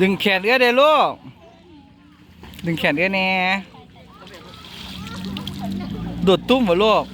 ດຶງແຂນເອື້ອຍແດ່ລູກ. ດຶງແຂນເອື້ອຍແດ່. ໂດດຕຸ້ມບໍ່ລູກ?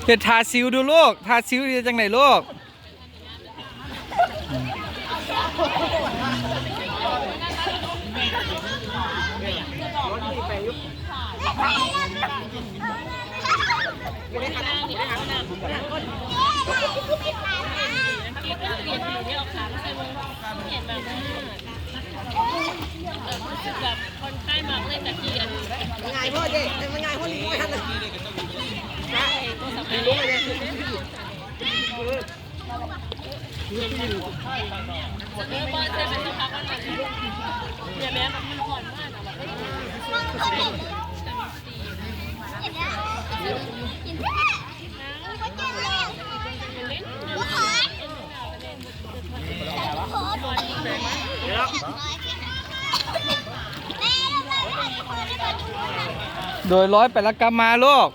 ເຮັດທ່າຊິວດູລູກ, ທ່າຊິວເຮັດຈັ່ງໃດລູກ? ງ່າຍໂພດເດ້ ມັນງ່າຍໂພດລີ້ ໂດຍ ລອຍໄປແລ້ວກັບມາລູກ.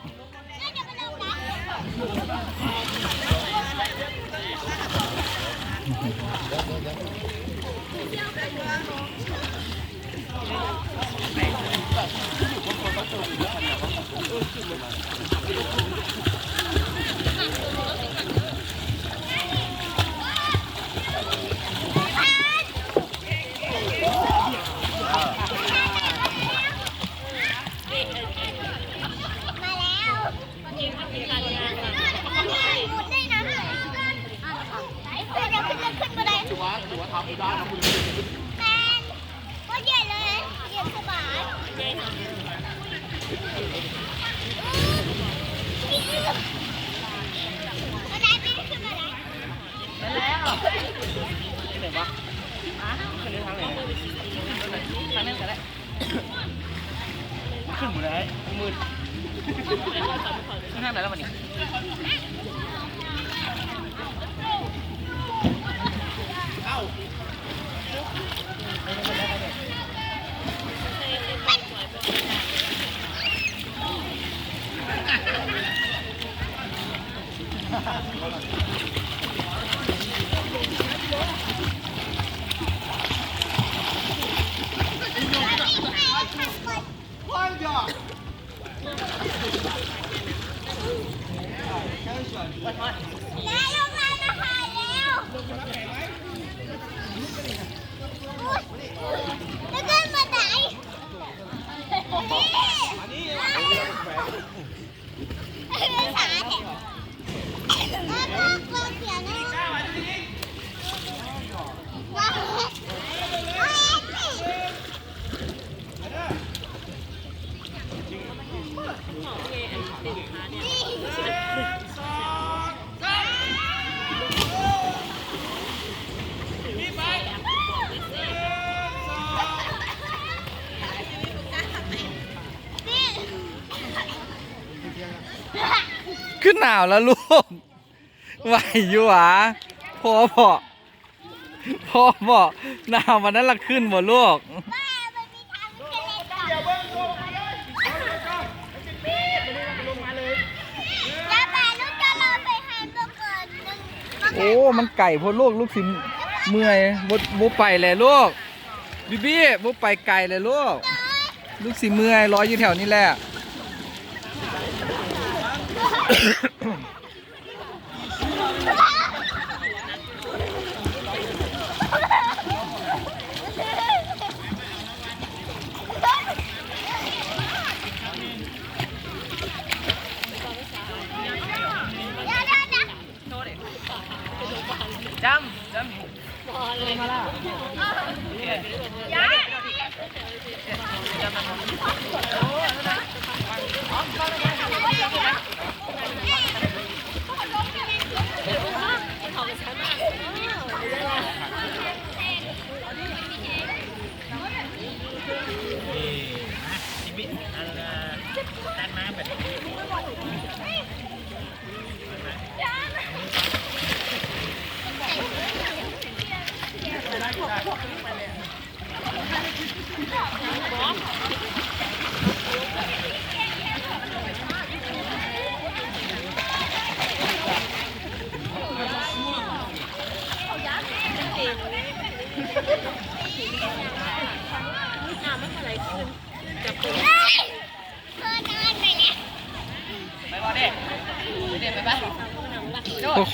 ໜາວລະລູກ ໄຫວຢູ່ຫວາ? ພໍບໍ່? ພໍບໍ່? ໜາວປານນັ້ນລະຂຶ້ນບໍ່ລູກ? ໂອ້ ມັນໄກໂພດລູກ ລູກຊິເມື່ອຍ ບໍ່ ບໍ່ໄປແຫຼະລູກ. ບີບີ ບໍ່ໄປໄກແຫຼະລູກ ລູກຊິເມື່ອຍ ລໍຢູ່ແຖວນີ້ແຫຼະ.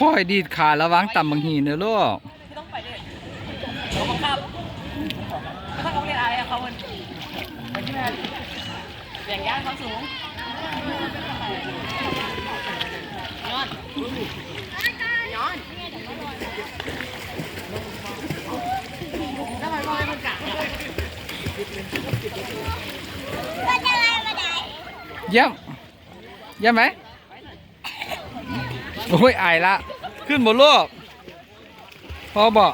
ຄ່ອຍໆ ດີດຂາ ລະວັງຕຳບັກຫີນເດີລູກ. ຢ້ຽມ ຢ້ຽມໄໝ? ໂອ້ຍ ອາຍລະ ຂຶ້ນບໍ່ລູກ? ພໍບໍ່?